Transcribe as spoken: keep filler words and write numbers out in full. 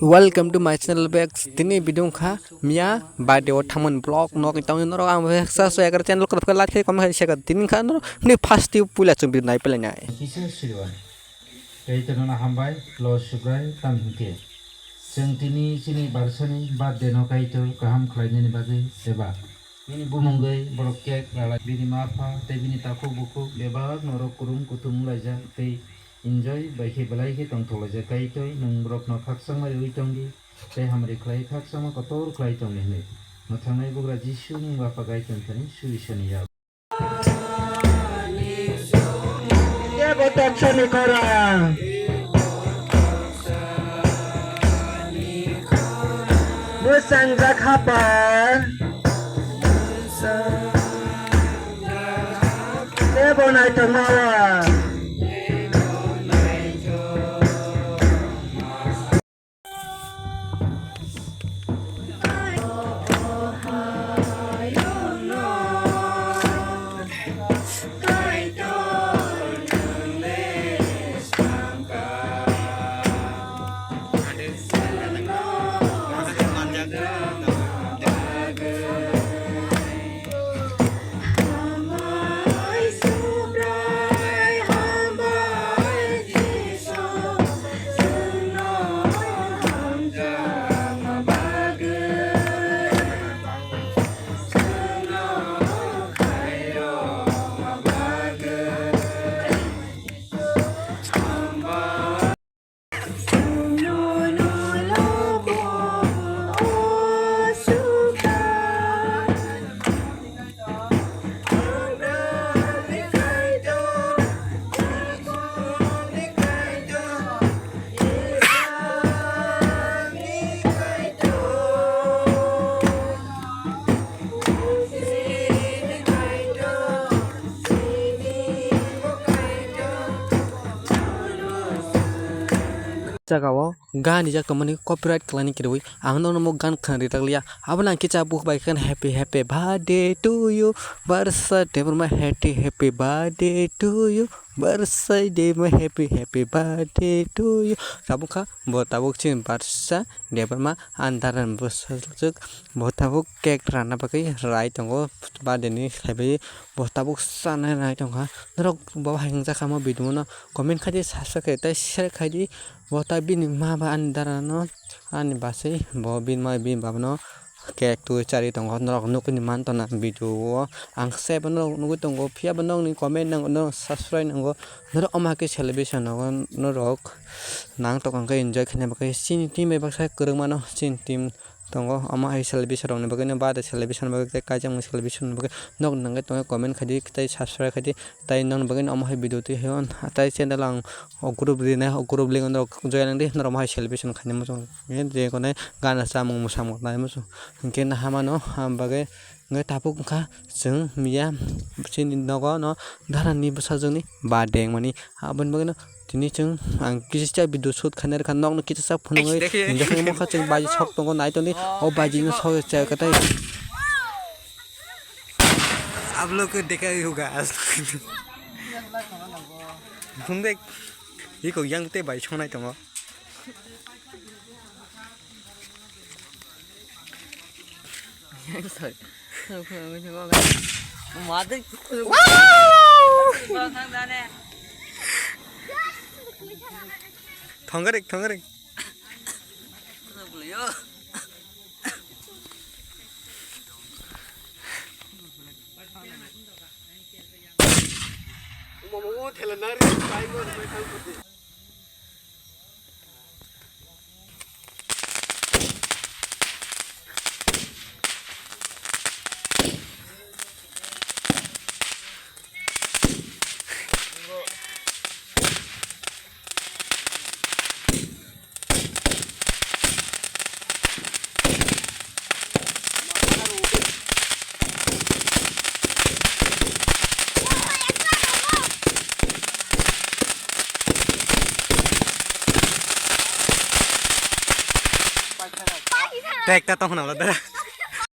Welcome to my channel back. Tini video wngkha miya birthday o thangmani vlog no tangni norok ang beksa so egar channel ko like comment khai share tini kha norok ni first tip puila chwng video nai pelai nai. Kisa siriwan. Kaitor no hambai lo subrai tam hinkhe. Chwng tini chini barsani birthday no Kaitor kaham khlainani bagwi eba bini bumungwi borok cake ralai bini ma pha tei bini takhuk bukhuk bebak norok kurum kuthum wnglaijak tei enjoy bai khe belai khe tongthok laijak. Kaitor nwng borokno khakchangma riwi tongdi tei hamari khlai khakchangma kotor khlai tongdi hwnwi mwthangnai bugra Jisuni wngwi Apha Kaitor thani suri sani ya. Kebo toksa ni khorang. Bwsang jak hapar. Kebo naithok mawa. Jaga o gan rijak tongmani copyright khlaini kwrwi ang nono mo gan khna rijak liya. Abono ang kisa bukhuk bai khe happy happy birthday to you, barsa Debbarma happy happy birthday to you, barsa Debbarma happy happy birthday to you. Tabuk kha bo tabuk chini barsa Debbarma ani dara ni bwsajwk bo tabuk cake rana bagwi rai tongo birthday ni khlaiwi bo tabuk chanai rai tongkha. Norok bo hai wngjakha mo video no comment khai di, subscribe khai di, tei share khai di. Bo ta bini ma ba ani dara no ani bwsai bo bini ma bini baba no cake twi charwi tongo norok nukwi mantona video o ang se bo norok nugwi tongo phiya bo nokni comment nango norok subscribe nango norok omo hai khe celebration nogo norok nang tokang khe enjoy khaina bagwi chini team bai baksa kwrwngmano chini team tongo omo hai celebration rokni bagwino birthday celebration bagwi tei kaijakmung celebration bagwi nok nangwi tongwi comment khai di tei subscribe khai di. Tai nokni bagwi omo hai video twi hwn tai channel ang o group rinai o group link norok join wng di norok omo hai celebration khainai muchung je konai gana chamung mwsamung nai muchung hinkhe naha mano ang bagwi hwnkhe tabuk wngkha chwng miya chini nogo no dara ni bwsajwk ni birthday wngmani aboni bagwi no tini chwng ang kisa video shoot khainai rwkha nokno kisa sa phunugwi hinjakhe mokha chwng baji sok tongo nai tongdi o baji no sok chai kwtai. Ablo ko dekhai hoga. Thung dek. Iko yang te bai songnai tongo. Yang soi. Mother. Thongrik, thongrik. Tek ta tong khna wala da.